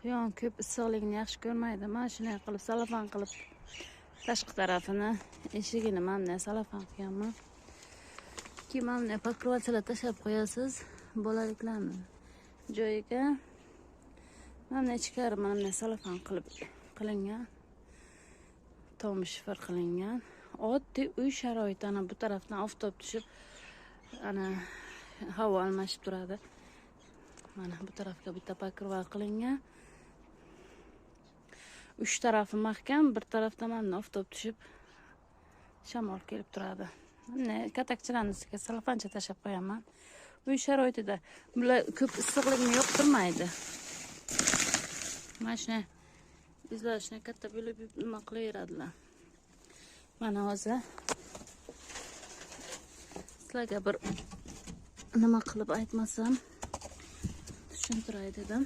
Quyon ko'p issiqlikni yaxshi ko'rmaydi. Mana shunday qilib salafan qilib tashqi tarafini, eshigini mana bunday salafan qilganman. Keyin mana bunday покрывальchalar tashlab qo'yasiz bolaliklarni joyiga. Mana bunday ichkari mana bunday salafan qilib qilingan. Tom shifr qilingan. Oddiy uy sharoiti, ana bu tarafdan oftob tushib, ana havo almashib turadi. Mana bu tarafga bitta покрывал qilingan. Uch tarafi mahkam, bir tarafdan mana oftob tushib, shamol kelib turadi. Mana katakchalarni ustiga salafancha tashlab qo'yaman. Uy sharoitida bular ko'p issiqlikni yoqtirmaydi. Mana shuni bizlar shuni katta bo'lib nima qilaveradilar. Mana hozir sizlarga bir nima qilib aytmasam tushuntiray dedim.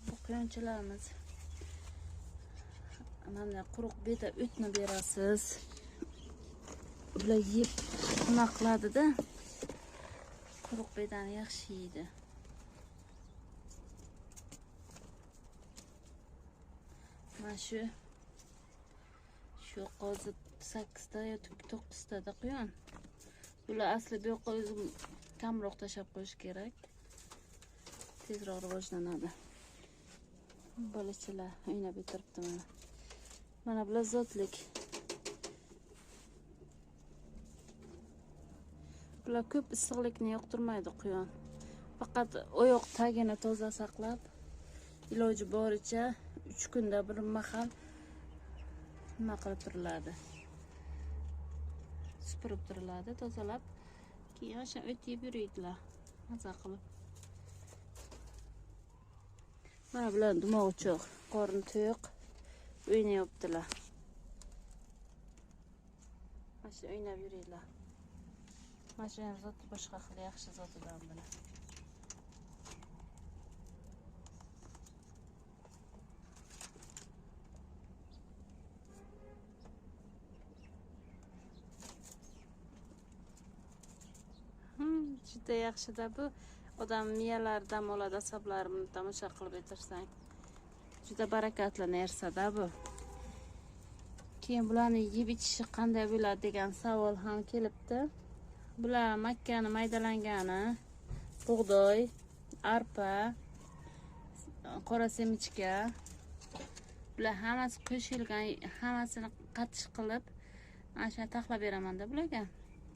Bu quyonchalarimiz mana bunday quruq beda o'tni berasiz. Bular yeb nima qiladida? Quruq bedani yaxshi yeydi. Mana shu qozi 8 ta yo 9 tada quyon. Bular asli bu yoqqa o'zim kamroq tashlab qo'yish kerak. Tezroq rivojlanadi. Bolachalar o'ynab o'tiribdi mana. Mana bular zotlik. Bular ko'p issiqlikni yoqtirmaydi quyon. Faqat oyoq tagini toza saqlab, iloji boricha 3 kunda bir mahal nima qilib turiladi. Supurib turiladi, tozalab, keyin o'sha o't yeb yuriydilar, maza qilib. Mana bular dimog'i cho'g', qorni to'q, o'ynayaptilar. Mana shu o'ynab yuriydilar. Mana shu ham zoti boshqa xil, yaxshi zotidan bular. Juda yaxshida bu. Odam miyalari dam oladi, asablarini tomosha qilib o'tirsang. Juda barakatli narsada bu. Keyin bularni yeb ichishi qanday bo'ladi degan savol ham kelibdi. Bular makkani maydalangani, bug'doy, arpa, qora semichka, bular hammasi qo'shilgan, hammasini qatish qilib, ana shuni taxlab beraman-da bularga.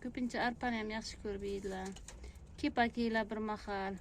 Ko'pincha arpani ham yaxshi ko'rib yeydilar. Kepak yeydilar bir mahal.